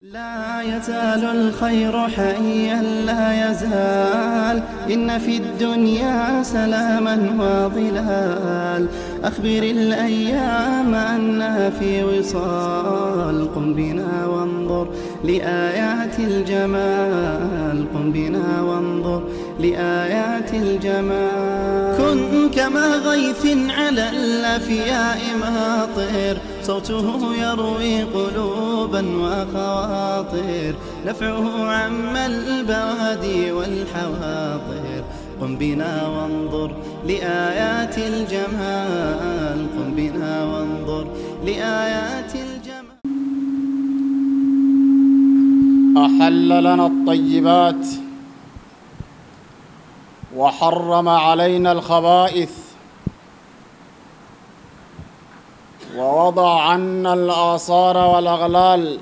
لا يزال الخير حيا لا يزال، إن في الدنيا سلاما وظلال. أخبر الأيام أنا في وصال، قم بنا وانظر لآيات الجمال، قم بنا وانظر لآيات الجمال. كن كما غيث على الأفياء ماطر، صوته يروي قلوبا وخواطر، نفعه عم البوادي والحواطر. قم بنا وانظر لآيات الجمال، قم بنا وانظر لآيات الجمال. أحل لنا الطيبات وحرم علينا الخبائث ووضع عنا الآثار والأغلال،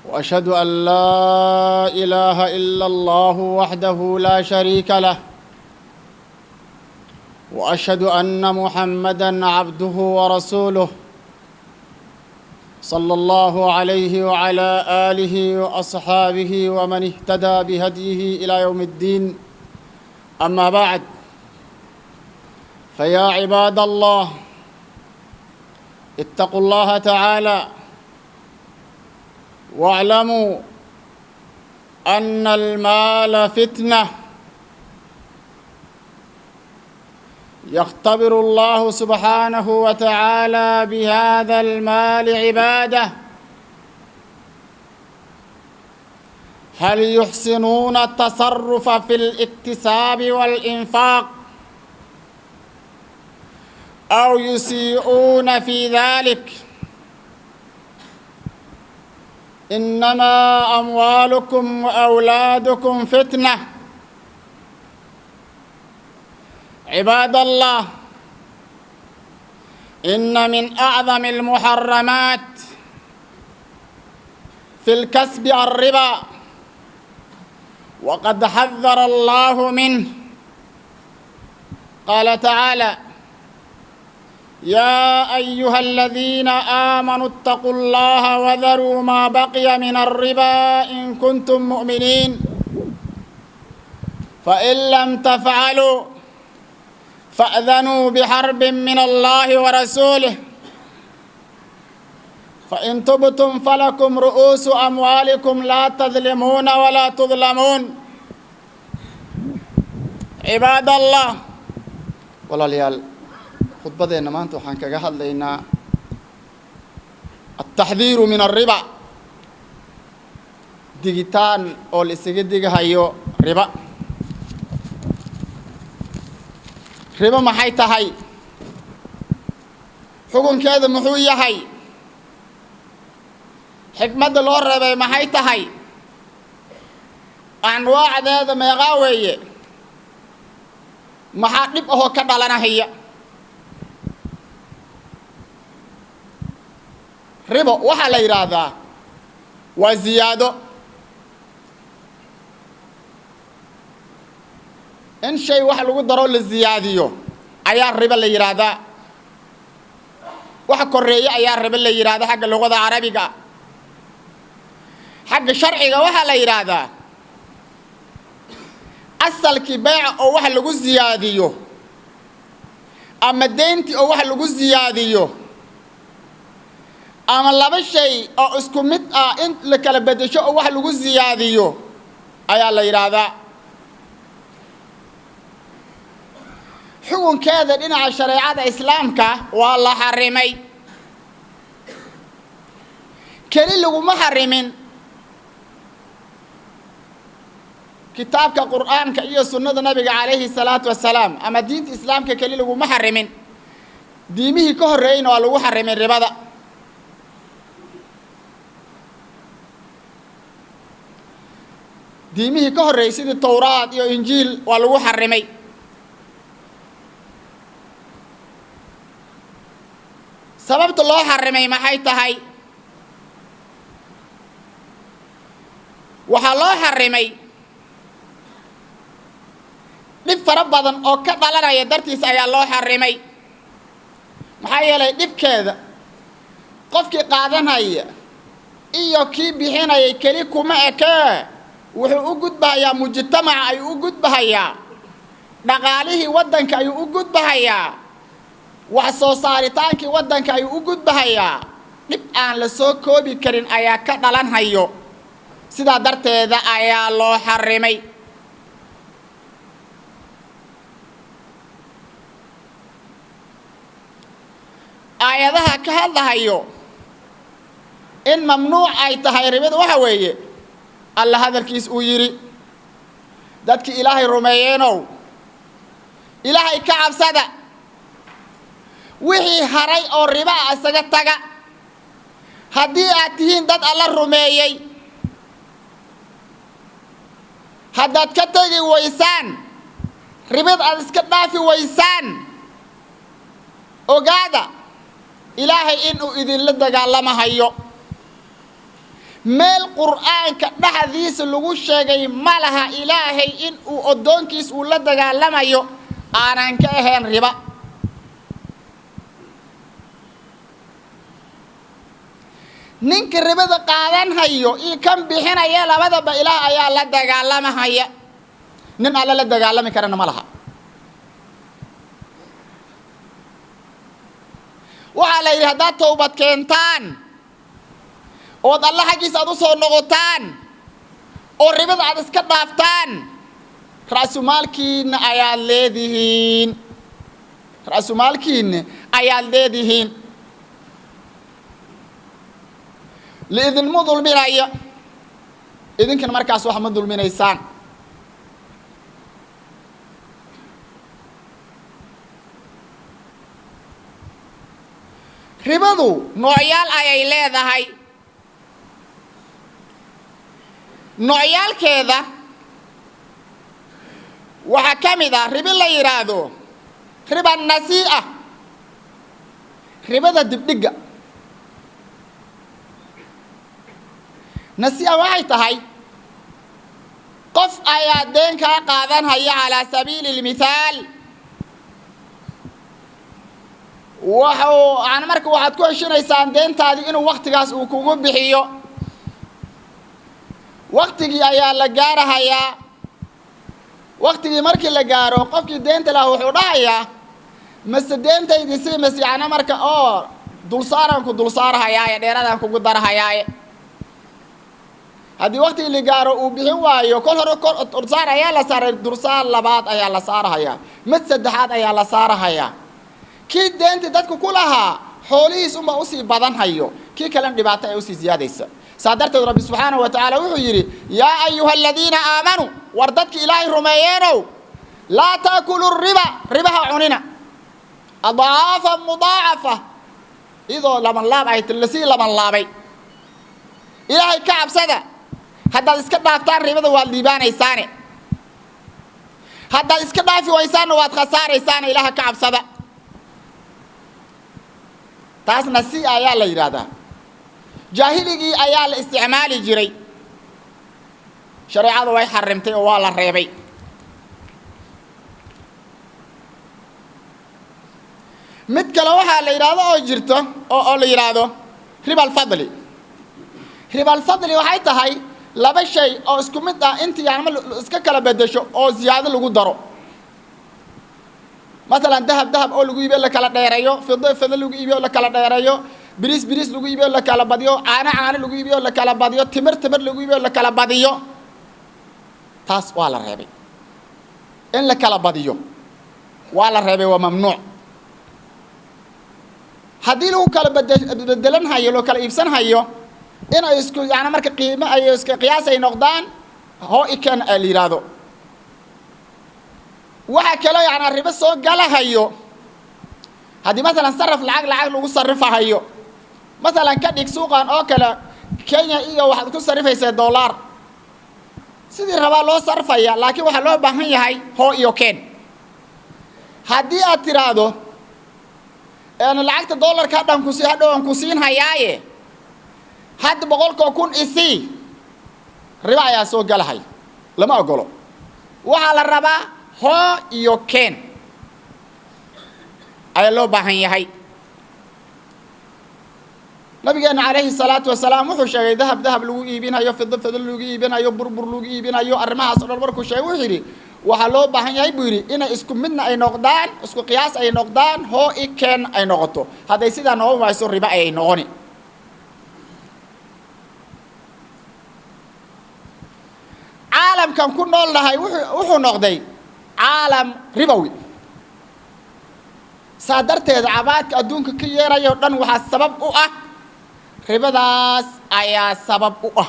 وأشهد أن لا إله إلا الله وحده لا شريك له، وأشهد أن محمدا عبده ورسوله صلى الله عليه وعلى آله وأصحابه ومن اهتدى بهديه إلى يوم الدين. أما بعد، فيا عباد الله، اتقوا الله تعالى واعلموا أن المال فتنة يختبر الله سبحانه وتعالى بهذا المال عباده، هل يحسنون التصرف في الاكتساب والإنفاق أو يسيئون في ذلك؟ إنما أموالكم وأولادكم فتنة. عباد الله، إن من أعظم المحرمات في الكسب الربا، وقد حذر الله منه. قال تعالى: يا أيها الذين آمنوا اتقوا الله وذروا ما بقي من الربا إن كنتم مؤمنين، فإن لم تفعلوا فأذنوا بحرب من الله ورسوله، فإن تبتم فلكم رؤوس أموالكم لا تظلمون ولا تظلمون. عباد الله، Walaalayaal, khudbadeenna maanta waxaan kaga hadlaynaa altaxdiiru min alriba, digitaan oo la isaga digahayo riba. Ribo maxay tahay? Xukunkeeda muxuu yahay? Xikmadda loo reebay maxay tahay? Anwaacdeeda meeqaa weeye? Maxaa dhib ahoo ka dhalanahaya? Ribo waxaa la yidhaahdaa waa ziyaado, in shay wax lagu daro la ziyaadiyo ayaa ribo la yidhaahdaa. Waxa koreeye ayaa ribo la yidhahdaa xagga luqada carabiga. Xagga sharciga waxaa la yidhaahdaa asalkii beeca oo wax lagu ziyaadiyo ama deyntii oo wax lagu ziyaadiyo ama laba shay oo isku mid ah in la kala beddesho oo wax lagu ziyaadiyo ayaa la yidhaahdaa. Xukunkeeda dhinaca shareecada islaamka waa la xarimay. Keli laguma xarimin kitaabka qur'aanka iyo sunnada nabiga calayhi salaatu wasalaam ama diinta islaamka keli laguma xarimin, diimihii ka horreeyeyna waa lagu xarimay ribada. Diimihii ka horreeyey sidii Towraad iyo Injiil waa lagu xarimay. Sababta loo xarimay maxay tahay? Waxaa loo xarimay dhib fara badan oo ka dhalanaya dartiis ayaa loo xarimay. Maxaa yeelay dhibkeeda qofkii qaadanaya Iyo kii bixinayay keli kuma ekee, wuxuu u gudbahayaa mujtamaca ayuu u gudbahayaa, dhaqaalihii waddanka ayuu u gudbahayaa, wax soo saaritaankii waddanka ayuu u gudbahayaa. Dhib aan la soo koobi karin ayaa ka dhalanhayo, sidaa darteeda ayaa loo xarimay. Aayadaha ka hadlahayo in mamnuuc ay tahay ribada waxa weeye alla hadalkiis uu yidhi: dadkii Ilaahay rumeeyeenow, Ilaahay ka cabsada, wixii haray oo riba ah isaga taga. Haddii aad tihiin dad Alla rumeeyey, haddaad ka tegi waysaan ribada, aad iska dhaafi waysaan, ogaada Ilaahay inuu idinla dagaalamahayo. Meel Qur'aanka dhexdiisa lagu sheegay ma laha Ilaahay in uu oddoonkiis uu la dagaalamayo aanan ka ahayn riba. Ninka ribada qaadanhayo iyo kan bixinaya labadaba Ilaah ayaa la dagaalamahaya. Nin Alle la dagaalami karana ma laha. Waxaa la yidhi haddaad towbad keentaan ood Alla xaggiisa aad u soo noqotaan oo ribada aad iska dhaaftaan, ra'sumaalkiinna ayaad leedihiin, ra'sumaalkiinna ayaad leedihiin, liidinma dulminayo, idinkana markaas wax ma dulminaysaan. Ribadu noocyaal ayay leedahay. Noocyaalkeeda waxaa ka mid ah ribi la yidhaahdo riba nasii'a, ribada dibdhigga. Nasii'a waxay tahay qof ayaa deen kaa qaadanhaya calaa sabiili lmithaal, waxuu yani marka waxaad ku heshinaysaan deentaadii inuu waktigaas uu kugu bixiyo. Waktigii ayaa la gaarahayaa. Waktigii markii la gaaro, qofkii deenta lahaa wuxuu dhahayaa: mase deentaydii si mase yacna marka oo dulsaaraan ku dulsaarahayaaye, dheeradaan kugu darahayaaye. Haddii waktigii la gaaro uu bixin waayo, kol hore kol dulsaar ayaa la saaray, dulsaar labaad ayaa la saarahayaa, mid saddexaad ayaa la saarahayaa. Kii deentii dadku ku lahaa xoolihiis unbaa usii badan hayo, kii kalena dhibaato ay usii siyaadaysa. Saa darteed Rabbi subxaanahu wa tacaala wuxuu yidhi: yaa ayuha aladiina aamanuu, war dadki Ilaahay rumeeyeenow, laa ta'kuluu riba, ribaha cunina, adcaafa mudaacafa, iyadoo laban laab ay lasii laban laabay. Ilaahay ka cabsada, haddaad iska dhaaftaan ribada waad liibaanaysaane, haddaad iska dhaafi waysaanna waad khasaaraysaane. Ilaaha ka cabsada. Taasna si ayaa la yidhaahdaa. Jaahiligii ayaa la isticmaali jiray, shareecadu way xarimtay oo waa la reebay. Mid kale waxaa la yidhaahdo oo jirto oo la yidhaahdo riba alfadli. Riba alfadli waxay tahay laba shay oo isku mid ah intii yani ma iska kala bedesho oo ziyaado lagu daro. Masalan dahab dahab oo lagu iibiyo la kala dheereeyo, fido fido lagu iibiyo la kala dheereeyo, biriis biriis lagu iibiyo la kala badiyo, caano caano lagu iibiyo la kala badiyo, timir timir lagu iibiyo la kala badiyo. Taas waa la reebay, in la kala badiyo waa la reebay, waa mamnuuc. Haddii lagu kala bedelan hayo, loo kala iibsan hayo, inay isku yani marka qiimo ay iska qiyaas ay noqdaan, hoo iken la yidhaahdo. Waxaa kaloo yani ribo soo galahayo haddii masalan saraf lacag lacag lagu sarifahayo. Masalan ka dhig suuqan oo kale Kenya iyo waxaad ku sarifaysaa dollar, sidii rabaa loo sarfaya, laakiin waxaa loo baahan yahay hoo iyo ken. Haddii aad tiraahdo lacagta dollarka hadhan kusi hadhow aan ku siin hayaaye, hadda 100,000 isii, ribo ayaa soo galahay, lama ogolo. Waxaa la rabaa hoo iyo ken ayaa loo baahan yahay. Nabigeena calayhi salaatu wasalaam wuxuu sheegay dahab dahab lagu iibinayo, fido fido lagu iibinayo, burbur lagu iibinayo, arrimahaas oo dhan markuu sheegay wuxuu yidhi waxaa loo baahan yahay buu yidhi inay isku midna ay noqdaan, isku qiyaas ay noqdaan, hoo i keen ay noqoto. Hadday sidaa noqon wayso riba ayay noqoni. Caalamkan ku nool nahay wuxuu noqday caalam ribowi. Saa darteed cabaadka adduunka ka yeeraya oo dhan waxaa sabab u ah ribadaas ayaa sabab u ah.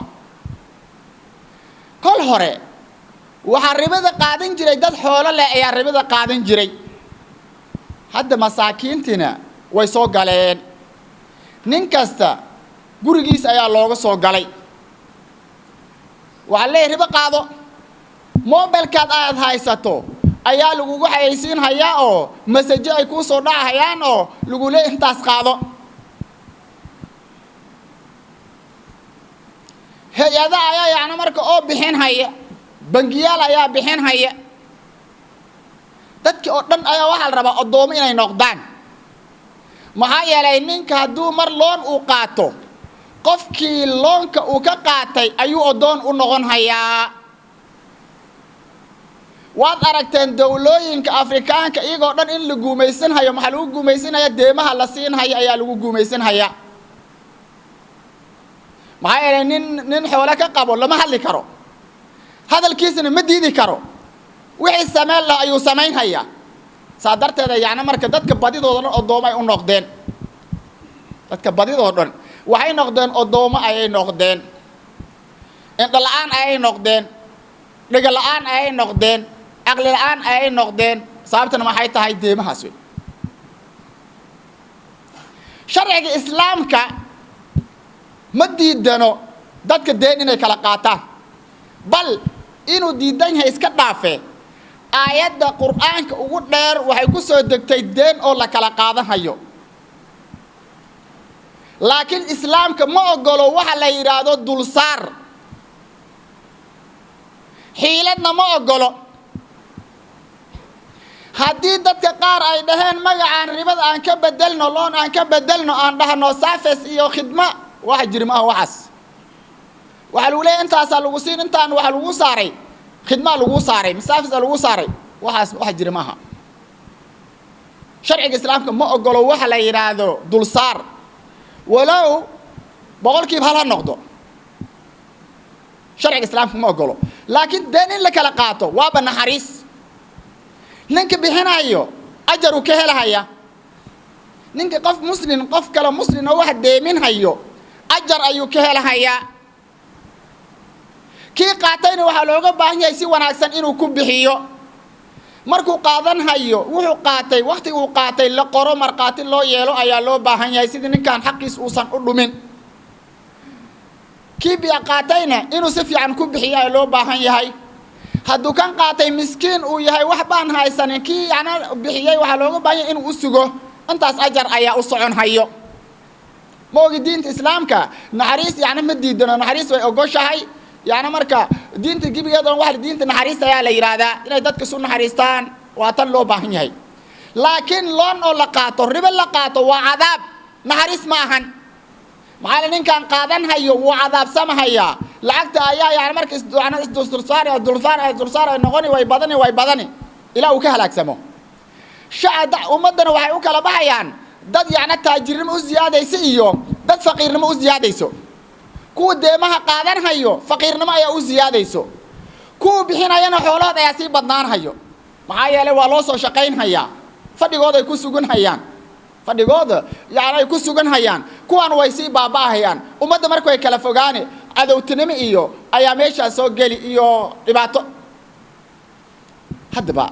Kol hore waxaa ribada qaadan jiray dad xoolo leh ayaa ribada qaadan jiray. Hadda masaakiintiina way soo galeen. Nin kasta gurigiis ayaa looga soo galay. Waxaa leeyahay ribo qaado, mobilkaad aad haysato ayaa lagugu xayeysiin hayaa oo masajo ay kuu soo dhacahayaan oo lagu leeyahay intaas qaado. Hay-ada ayaa yacni marka oo bixin haya, bangiyaal ayaa bixin haya. Dadki oo dhan ayaa waxaa la rabaa addoomo inay noqdaan. Maxaa yeelay ninka hadduu mar loon uu qaato, qofkii loonka uu ka qaatay ayuu addoon u noqon hayaa. Waad aragteen dawlooyinka Afrikaanka iyagoo dhan in la guumaysan hayo. Maxaa lagu guumaysanaya? Deemaha la siin haya ayaa lagu guumaysan hayaa. Maxaa yeelay nin xoolo ka qabo lama hadli karo, hadalkiisana ma diidi karo, wixii samayn laha ayuu samayn hayaa. Saa darteeda yacni marka dadka badidooda dhan oddoommo ay u noqdeen. Dadka badidoo dhan waxay noqdeen oddoommo ayay noqdeen, indho la-aan ayay noqdeen, dhigo la-aan ayay noqdeen, caqli la-aan ayay noqdeen. Sababtana maxay tahay? Deemahaas wey. Sharciga islaamka ma diidano dadka deen inay kala qaataan, bal inuu diidan yahay iska dhaafe. Aayadda qur'aanka ugu dheer waxay ku soo degtay deen oo la kala qaadanhayo. Laakiin islaamka ma ogolo waxa la yidhaahdo dulsaar, xiiladna ma ogolo. Haddii dadka qaar ay dhaheen magacaan ribada aan ka bedelno, loon aan ka bedelno, aan dhahno safes iyo khidma, waxa jiri maaha waxaas. Waxaa lagu leeyahy intaasaa lagu siin, intaan waxaa lagu saaray khidmaa lagu saaray, masaafisa lagu saaray, waxaas waxa jiri maaha. Sharciga islaamka ma ogolo waxa la yidhaahdo dulsaar, walow 1% ha noqdo. Sharciga islaamka ma ogolo. Laakiin deen in la kala qaato waaba naxariis. Ninka bixinayo ajar uu ka helahaya. Ninka qof muslim qof kale muslim oo wax deeminhayo ajar ayuu ka helahayaa. Kii qaatayna waxaa looga baahan yahay si wanaagsan inuu ku bixiyo. Markuu qaadan hayo wuxuu qaatay, waqtiga uu qaatay la qoro, markhaati loo yeelo ayaa loo baahan yahay, sidii ninkan xaqiis uusan u dhumin. Kii biya qaatayna inuu si fiican ku bixiyo ayaa loo baahan yahay. Hadduu kan qaatay miskiin uu yahay, wax baan haysanin, kii yacna bixiyey waxaa looga baahan yahay inuu u sugo, intaas ajar ayaa u socon hayo. Ma ogi diinta islaamka naxariis yacni ma diidano, naxariis way ogoshahay. Yacni marka diinta gebigeeda waxa diinta naxariista ayaa la yidhaahdaa, inay dadka isu naxariistaan waa tan loo baahan yahay. Laakiin loon oo la qaato, ribo la qaato waa cadaab, naxariis ma ahan. Maxaa ninkan qaadan hayo wuu cadaabsamahayaa. Lacagta ayaa yani marka isdulsaar dulsaar dulsaar ay noqoni, way badani, way badani ilaa uu ka halaagsamo. Shacada ummaddana waxay u kala baxayaan dad yacna taajirnimo u siyaadayso iyo dad faqiirnimo u siyaadayso. Kuwa deemaha qaadan hayo faqiirnimo ayaa u siyaadayso, kuwa bixinayana xoolahood ayaa sii badnaan hayo. Maxaa yeelay waa loo soo shaqayn hayaa, fadhigood ay ku sugan hayaan, fadhigooda yani ay ku sugan hayaan, kuwan way sii baaba'ahayaan. Ummadda marka way kala fogaane, cadowtinimo iyo ayaa meeshaas soo geli iyo dhibaato. Haddaba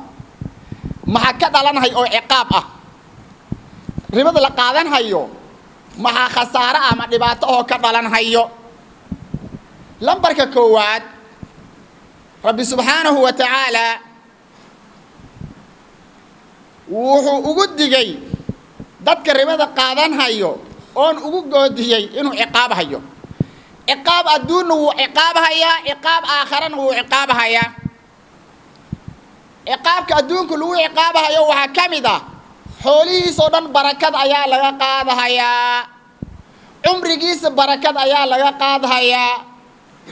maxaa ka dhalanhay oo ciqaab ah ribada la qaadan hayo? Maxaa khasaare ah ama dhibaato oo ka dhalan hayo? Lambarka koowaad, Rabbi subxaanahu wa tacaala wuxuu ugu digay dadka ribada qaadan hayo oon ugu goodiyey inuu ciqaab hayo. Ciqaab adduunna wuu ciqaab hayaa, ciqaab aakharana wuu ciqaab hayaa. Ciqaabka adduunka lagu ciqaabahayo waxaa ka mid ah xoolihiisoo dhan barakad ayaa laga qaadahayaa. Cumrigiisa barakad ayaa laga qaadhayaa,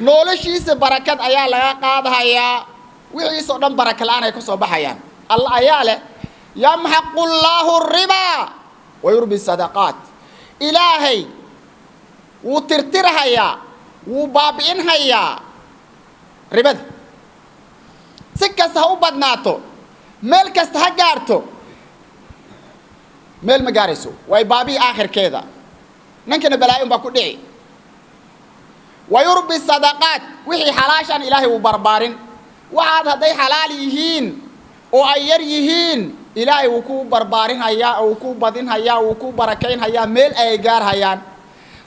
noloshiisa barakad ayaa laga qaadhayaa, wixiisoo dhan baraka la'aan ay ka soo baxayaan. Allah ayaa leh yamxaqu llaahu ribaa wa yurbi sadaqaat. Ilaahay wuu tirtirhayaa, wuu baabi'inhayaa ribada. Si kasta ha u badnaato, meel kasta ha gaarto, meel ma gaarayso, way baabi'i aakhirkeeda. Ninkana balaayo un baa ku dhici. Wa yurbi sadaqaat, wixii xalaashan ilaahay wuu barbaarin. Waxaad hadday xalaal yihiin oo ay yar yihiin, ilaahay wuu ku barbaarinhayaa, wuu ku badinhayaa, wuu ku barakaynhayaa, meel ay gaarhayaan.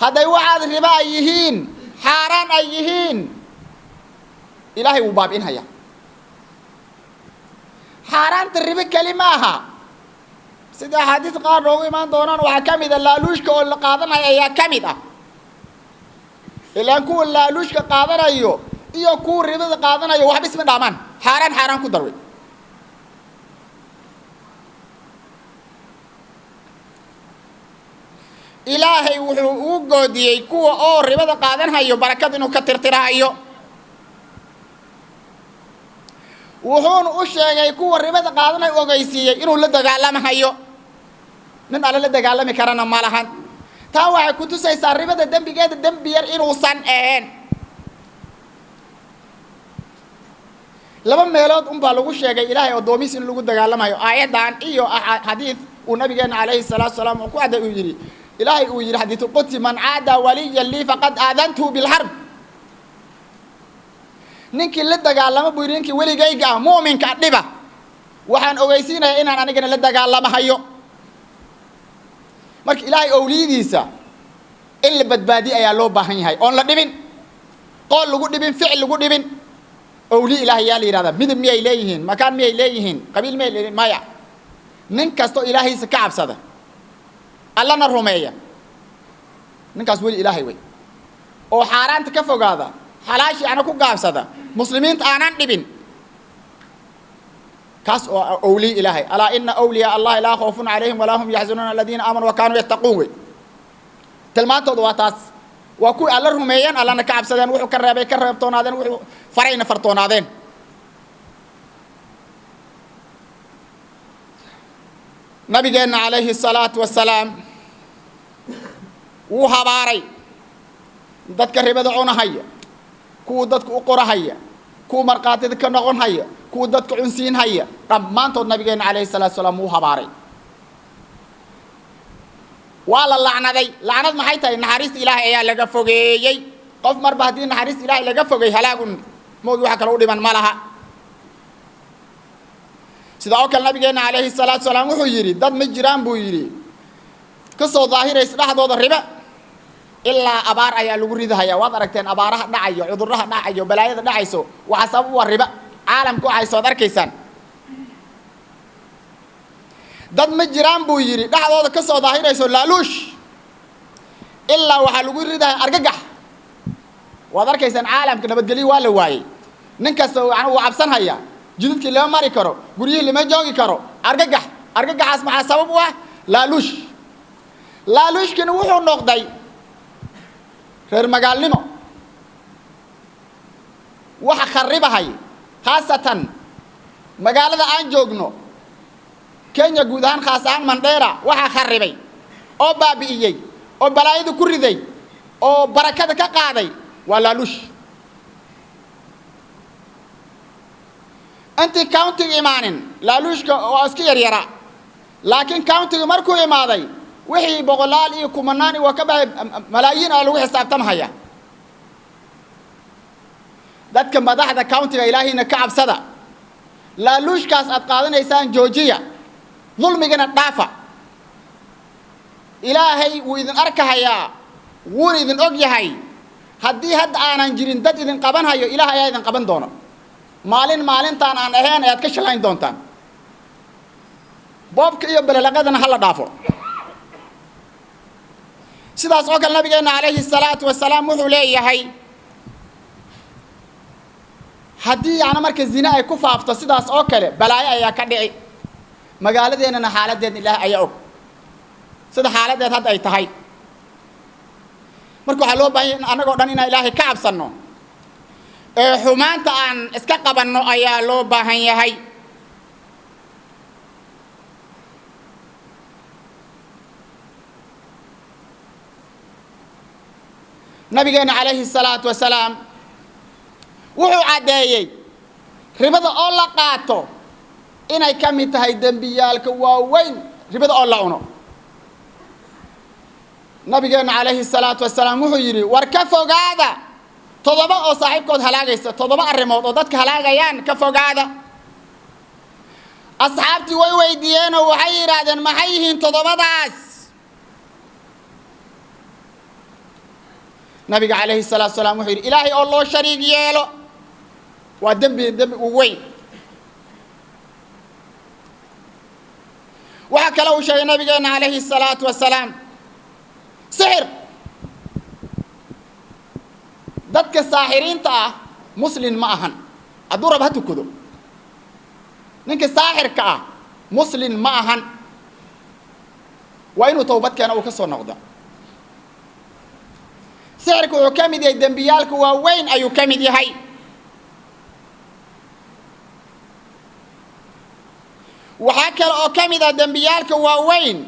Hadday waxaad riba ay yihiin, xaaraan ay yihiin, ilaahay wuu baabi'inhayaa. Xaaraanta ribo keli ma aha, sida axaadiis qaar noogu imaan doonaan. Waxaa ka mid a laaluushka oo la qaadanayo ayaa ka mid ah. Ilaan kuwa laaluushka qaadanayo iyo kuwa ribada qaadanayo waxba isma dhaamaan, xaaraan xaaraan ku darway. Ilaahay wuxuu ugu goodiyey kuwa oo ribada qaadanhayo barakad inuu ka tirtirahayo, wuxuuna u sheegay kuwa ribada qaadanayo, ogeysiiyey inuu la dagaalamahayo. Nin alle la dagaalami karana ma lahan. Taa waxay ku tusaysaa ribada dembigeeda dembi yar inuusan ahayn. Laba meelood unbaa lagu sheegay ilaahay addoomihiis in lagu dagaalamayo, aayaddan iyo xadiid uu nabigeena calayhi salaatu salaam uu ku cadday, uu yidhi ilaahay uu yidhi xadiisulqudsi, man caada waliyan lii faqad aadantuhu bilxarb. Ninkii la dagaalamo buu yidhi, ninkii weligayga ah mu'minka dhiba, waxaan ogeysiinayaa inaan anigana la dagaalamahayo. Marka ilaahay owliyadiisa in la badbaadiye ayaa loo baahan yahay, oon la dhibin, qool lagu dhibin, ficil lagu dhibin. Owliya ilaahay yaa la yidhahdaa, midab miyay leeyihiin, makaan miyay leeyihiin, qabiil miyay leeyihiin? Maya. Nin kastoo ilaahiisa ka cabsada, allana rumeeya, ninkaas weli ilaahay wey, oo xaaraanta ka fogaada, xalaashii ana ku gaabsada, muslimiinta aanan dhibin, kaas oo owliya ilaahay. Alaa ina awliyaa allahi laa khawfun calayhim walaa hum yaxzanuun aladiina aamanuu wa kaanuu yattaquun wey. Tilmaantooda waa taas, waa kuwii alla rumeeyeen, allana ka cabsadeen, wuxuu ka reebay ka reebtoonaadeen, wuxuu farayna fartoonaadeen. Nabigeenna calayhi salaatu wasalaam wuu habaaray dadka ribada cunahaya, kuwa dadka u qorahaya, kuwa markhaatida ka noqon haya, kuwa dadka cunsiin haya, dhammaantood nabigeenna calayhi salaatu wasalaam wuu habaaray. Waa la lacnaday. Lacnad maxay tahay? Naxariista ilaahay ayaa laga fogeeyey. Qof marba haddii naxariista ilaahay laga fogey, halaagun moogi waxa kale u dhiman ma laha. Sida oo kale nabigeenna calayhi salaatu salaam wuxuu yidhi, dad ma jiraan buu yidhi ka soo daahiraysa dhexdooda riba, ilaa abaar ayaa lagu ridahayaa. Waad aragteen abaaraha dhacayo, cudurraha dhacayo, balaayada dhacayso, waxaa sabab u ah riba. Caalamka waxay sood arkaysaan. Dad ma jiraan buu yidhi dhexdooda ka soo daahirayso laaluush, ilaa waxaa lagu ridahaya argagax. Waad arkaysaan caalamka nabadgelyo waa la waayey, nin kasta wuu cabsanhayaa, jidadkii lama mari karo, guryihii lama joogi karo, argagax. Argagaxaas maxaa sabab u ah? Laaluush. Laaluushkina wuxuu noqday reer magaalnimo, waxa kharibahay khaasatan magaalada aan joogno Kenya guud ahaan, khaas ahaan Mandheera, waxaa kharibay oo baabi'iyey oo balaayada ku riday oo barakada ka qaaday waa laaluush. Intii countiga imaanin laaluushka waa iska yaryara, laakiin countiga markuu imaaday wixii boqolaal iyo kumanaan iyo waa ka baxay, malaayiin aa lagu xisaabtamhaya. Dadka madaxda countiga ilaahayna ka cabsada, laaluushkaas aad qaadanaysaan joojiya, dulmigana dhaafa. Ilaahay wuu idin arkahayaa, wuuna idin og yahay. Haddii hadda aanan jirin dad idin qabanhayo, ilaah ayaa idin qaban doono. Maalin maalintaan aan ahayn ayaad ka shalayn doontaan. Boobka iyo belalaqadana hala dhaafo. Sidaas oo kale nabigeenna calayhi salaatu wasalaam wuxuu leeyahay, haddii yacni marka zine ay ku faafto sidaas oo kale balaayo ayaa ka dhici. Magaaladeennana xaaladeedna ilaah ayaa og sida xaaladeed hadda ay tahay. Marka waxaa loo baahan yahay in annagoo dhan inaan Ilaahay ka cabsanno ee xumaanta aan iska qabanno ayaa loo baahan yahay. Nabigeena calayhi salaatu wasalaam wuxuu caddeeyey ribada oo la qaato inay ka mid tahay dembiyaalka waaweyn, ribada oo la cuno. Nabigeena calayhi salaatu wasalaam wuxuu yidhi war ka fogaada 7 oo saaxiibkood halaagaysa, 7 arrimood oo dadka halaagayaan ka fogaada. Asxaabtii way weydiiyeenoo waxay yidhaahdeen maxay yihiin 7daas? Nabiga calayhi salaatu wasalaam wuxuu yidhi Ilaahay oo loo shariig yeelo waa dembi, dembi ugu weyn. Waxaa kale uu sheegay nabigeena calayhi salaatu wasalaam sixir. Dadka saaxiriinta ah muslin ma ahan, hadduu rabo ha tukado. Ninka saaxirka ah muslin ma ahan, waa inuu towbad keeno uu ka soo noqdo. Sixirku wuxuu ka mid yahay dembiyaalka waaweyn ayuu ka mid yahay. Waxaa kale oo ka mid ah dembiyaalka waaweyn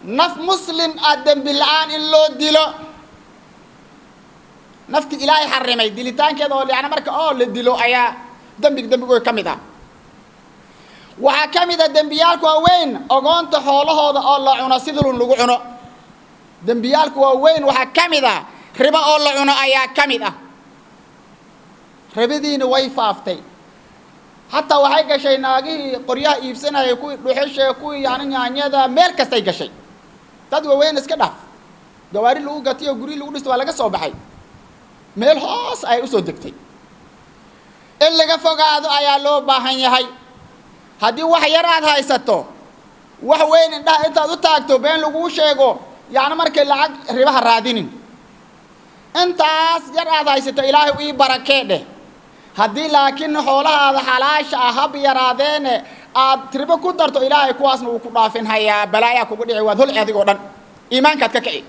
naf muslim ah dembi la'aan in loo dilo. Nafti Ilaahay xarimay dilitaankeeda oo yacni marka oo la dilo ayaa dembiga ka mid ah. Waxaa ka mid ah dembiyaalka waaweyn ogoonta xoolahooda oo la cuno si dulun lagu cuno. Dembiyaalka waaweyn waxaa ka mid ah ribo oo la cuno ayaa ka mid ah. Ribadiina way faaftay, xataa waxay gashay naagihii qoryaha iibsanayay, kuwii dhuxusha, kuwii yacni nyaanyada, meel kastay gashay. Dad waaweyn iska dhaaf, gawaari lagu gatiyo guryi lagu dhisto waa laga soo baxay, meel hoos ayay usoo degtay. In laga fogaado ayaa loo baahan yahay. Haddii wax yar aad haysato, wax weyn indhaha intaad u taagto been laguu sheego, yacni markay lacag ribaha raadinin, intaas yar aad haysato Ilaahay ii barakee dheh. Haddii laakiin xoolahaada xalaasha ah hab yaraadeene aad ribo ku darto, Ilaahay kuwaasna wuu ku dhaafin hayaa, balaayaa kugu dhici, waad holci adigoo dhan, iimaankaad ka kici.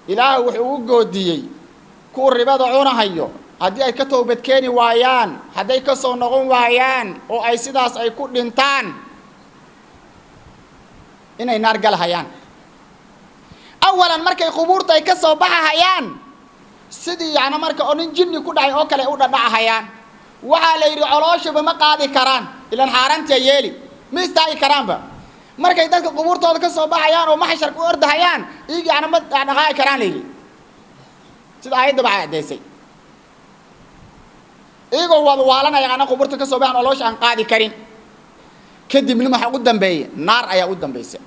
Ilaahay wuxuu u goodiyey kuwa ribada cunahayo haddii ay ka toobad keeni waayaan, hadday ka soo noqon waayaan oo ay sidaas ay ku dhintaan, inay naar galahayaan. Awalan markay qubuurta ay ka soo baxahayaan, sidii yacni marka oo nin jinni ku dhacay oo kale u dhadhacahayaan. Waxaa la yidhi colooshaba ma qaadi karaan, ilaan xaaraantiya yeeli, ma istaagi karaanba. Markay dadka qubuurtooda ka soo baxayaan oo maxsharka u ordahayaan, iyaga yacni ma dhaqaaqi karaan la yidhi, sida aayadda waxay caddaysay. Iyagoo wadwaalanaya ana qubuurta ka soo baxan coloosha aan qaadi karin. Kadibna waxaa u dambeeyay naar ayaa u dambaysa.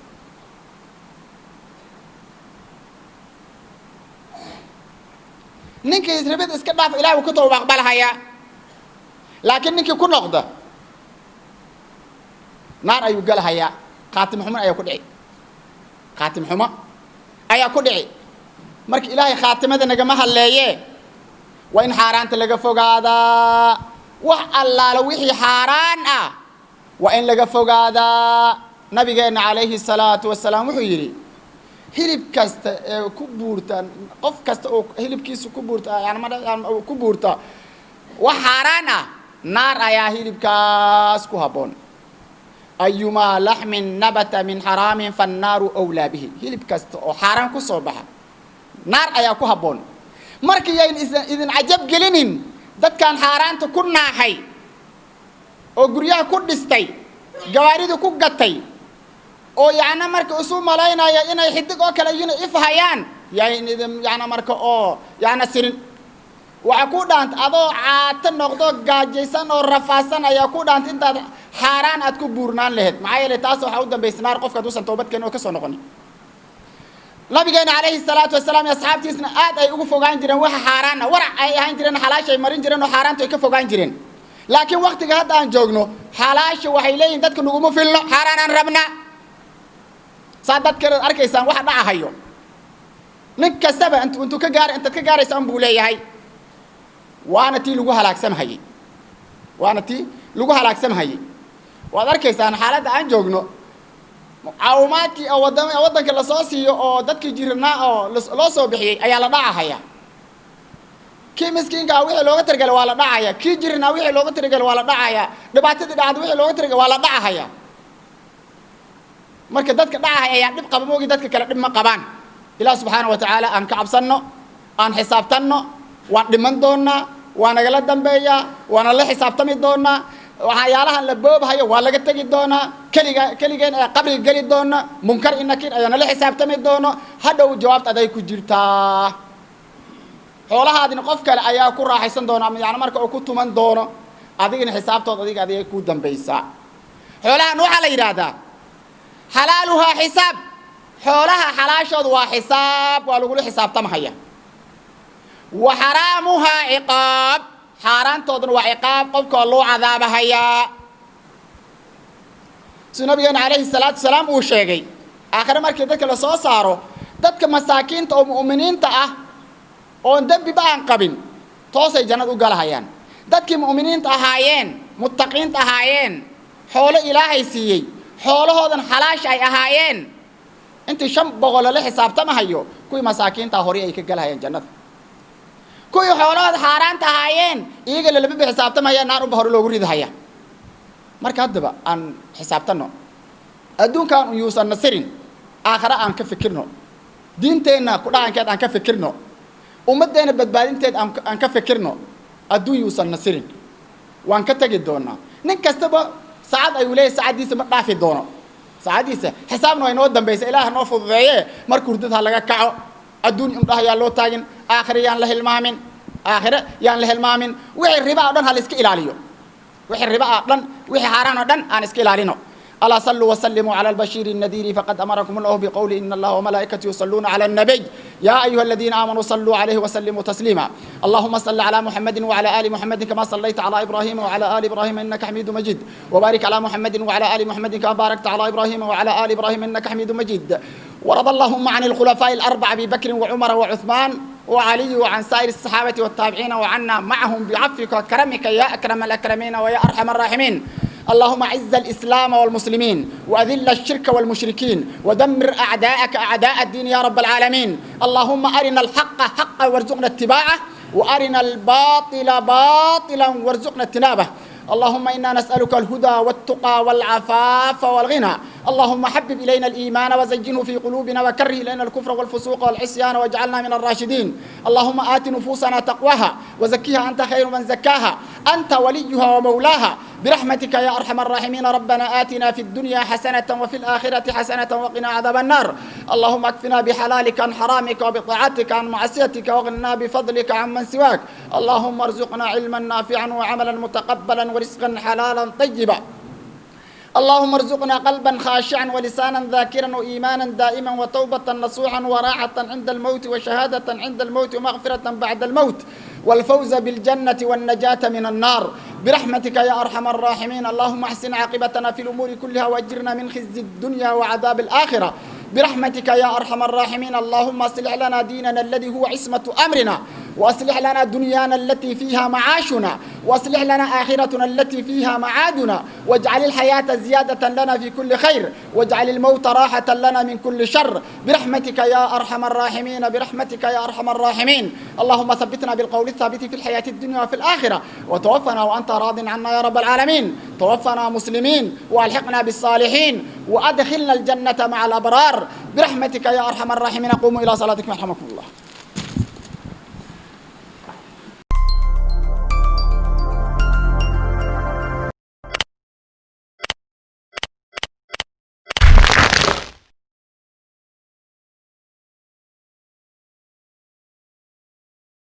Ninkii ribada iska dhaaf Ilaahay wuu ka tooba aqbalahayaa, laakiin ninkii ku noqda naar ayuu galahayaa. Khaatim xumo ayaa ku dhici, khaatim xumo ayaa ku dhici. Marka Ilaahay khaatimada nagama hadleeye, waa in xaaraanta laga fogaadaa. Wax allaala wixii xaaraan ah waa in laga fogaadaa. Nabigeena calayhi salaatu wasalaam wuxuu yidhi hilib kasta ee ku buurta, qof kasta oo hilibkiisu ku buurta, yani ma ku buurta wax xaaraan ah, naar ayaa hilibkaas ku habboon. Ayumaa laxmin nabata min xaraamin fannaaru awlaa bihi. Hilib kasta oo xaaraan ku soo baxa naar ayaa ku habboon. Markii ayn idin cajab gelinin dadkan xaaraanta ku naaxay oo guryaha ku dhistay, gawaarida ku gatay, oo yacna marka isu malaynaya inay xidig oo kale yihiin ifhayaan, yayn idin yacna marka oo yacna sirin. Waxaa ku dhaanta adoo caato noqdo gaajaysan oo rafaadsan ayaa ku dhaanta intaad xaaraan aad ku buurnaan lahayd. Maxaa yeelay taas waxaa u dambaysa naar qofka hadduusan toobad keenin oo ka soo noqonin. Nabigeena calayhi salaatu wasalaam iyo asxaabtiisna aad ay ugu fogaan jireen waxa xaaraan ah, warac ay ahaan jireen, xalaasha ay marin jireen oo xaaraanta ay ka fogaan jireen. Laakiin waqtiga hadda aan joogno xalaasha waxay leeyihiin dadka naguma filno, xaaraan aan rabnaa. Saa dadka arkaysaan waxa dhacahayo, nin kastaba intuu ka gaar intaad ka gaaraysaan buu leeyahay. Waana tii lagu halaagsamhayey, waana tii lagu halaagsamhayey. Waad arkaysaan xaaladda aan joogno. Caawimaadkii oo waddanka lasoo siiyo oo dadkii jirnaa oo loo soo bixiyey ayaa la dhacahaya. Kii miskiinkaa wixii looga talagalay waa la dhacaya, kii jirnaa wixii looga talagalay waa la dhacaya, dhibaatadii dhacda wixii looga talagalay waa la dhacahaya. Marka dadka dhacahaya ayaa dhib qaba moogi, dadka kale dhib ma qabaan. Ilaah subxaana wa tacaala aan ka cabsanno, aan xisaabtanno. Waan dhiman doonaa, waa nagala dambeeyaa, waana la xisaabtami doonaa. Waxyaalahan la boobhayo waa laga tegi doonaa, keliga keligeen ayaa qabriga geli doona, munkar iyo nakiir ayaa nala xisaabtami doono. Hadhow jawaabta aday ku jirtaa. Xoolahaadina qof kale ayaa ku raaxaysan doona, ama yani marka uu ku tuman doono, adigina xisaabtood adiga adigay ku dambaysaa. Xoolahan waxaa la yidhaahdaa xalaaluhaa xisaab. Xoolaha xalaashoodu waa xisaab, waa lagula xisaabtamahaya. Wa xaraamuhaa ciqaab, xaaraantooduna waa ciqaab, qofka waa loo cadaabahayaa. Siduu nabigeena calayhi salaatu wasalaam uu sheegay, aakhire markii dadka lasoo saaro, dadka masaakiinta oo mu'miniinta ah oon dembiba aan qabin toosay jannad u galahayaan. Dadkii mu'miniinta ahaayeen, muttaqiinta ahaayeen, xoolo ilaahay siiyey, xoolahoodan xalaasha ay ahaayeen, intii 500 lala xisaabtamahayo, kuwii masaakiinta horay ay ka galahayaan jannada. Kuwii xoolahooda xaaraanta ahaayeen iyaga lalama xisaabtamaya, naar unba hore loogu ridahaya. Marka haddaba aan xisaabtanno, adduunkan yuusan nasirin, aakhare aan ka fikirno, diinteenna ku dhaqankeed aan ka fikirno, ummaddeena badbaadinteed aan ka fikirno. Adduun yuusan nasirin, waan ka tegi doonaa. Nin kastaba saacad ayuu leeyahay, saacaddiisa ma dhaafi doono, saacaddiisa xisaabna waa inoo dambaysa. Ilaah noo fududeeye. Marka hurdad ha laga kaco, adduun indhaha yaan loo taagin, aakhire yaan la hilmaamin, aakhire yaan la hilmaamin. Wixii riba oo dhan ha la iska ilaaliyo, wixii riba oo dhan, wixii xaaraan oo dhan aan iska ilaalino. ألا صلوا وسلموا على البشير النذير، فقد أمركم الله بقوله إن الله وملائكته يصلون على النبي يا أيها الذين آمنوا صلوا عليه وسلموا تسليما. اللهم صل على محمد وعلى آل محمد كما صليت على إبراهيم وعلى آل إبراهيم إنك حميد مجيد، وبارك على محمد وعلى آل محمد كما باركت على إبراهيم وعلى آل إبراهيم إنك حميد مجيد. ورضى اللهم عن الخلفاء الأربعة أبي بكر وعمر وعثمان وعلي وعن سائر الصحابة والتابعين وعنا معهم بعفوك وكرمك يا أكرم الأكرمين ويا أرحم الراحمين. اللهم أعز الإسلام والمسلمين، وأذل الشرك والمشركين، ودمر أعداءك أعداء الدين يا رب العالمين. اللهم أرنا الحق حقا وارزقنا اتباعه، وأرنا الباطل باطلا وارزقنا اجتنابه. اللهم إنا نسألك الهدى والتقى والعفاف والغنى. اللهم حبب إلينا الإيمان وزينه في قلوبنا، وكره إلينا الكفر والفسوق والعصيان، واجعلنا من الراشدين. اللهم آت نفوسنا تقواها وزكيها أنت خير من زكاها، أنت وليها ومولاها، برحمتك يا أرحم الراحمين. ربنا آتنا في الدنيا حسنة وفي الآخرة حسنة وقنا عذاب النار. اللهم اكفنا بحلالك عن حرامك، وبطاعتك عن معصيتك، واغننا بفضلك عمن سواك. اللهم ارزقنا علما نافعا وعملا متقبلا ورزقا حلالا طيبا. اللهم ارزقنا قلبا خاشعا ولسانا ذاكرا وإيمانا دائما وتوبة نصوحا وراحة عند الموت وشهادة عند الموت ومغفرة بعد الموت والفوز بالجنة والنجاة من النار، برحمتك يا أرحم الراحمين. اللهم احسن عاقبتنا في الأمور كلها وأجرنا من خزي الدنيا وعذاب الآخرة، برحمتك يا أرحم الراحمين. اللهم اصلح لنا ديننا الذي هو عصمة أمرنا، وأصلح لنا دنيانا التي فيها معاشنا، وأصلح لنا آخرتنا التي فيها معادنا، واجعل الحياة زيادة لنا في كل خير، واجعل الموت راحة لنا من كل شر، برحمتك يا أرحم الراحمين، برحمتك يا أرحم الراحمين. اللهم ثبتنا بالقول الثابت في الحياة الدنيا وفي الآخرة، وتوفنا وأنت راض عنا يا رب العالمين. توفنا مسلمين وألحقنا بالصالحين، وأدخلنا الجنة مع الأبرار، برحمتك يا أرحم الراحمين. قوموا إلى صلاتكم يرحمكم الله.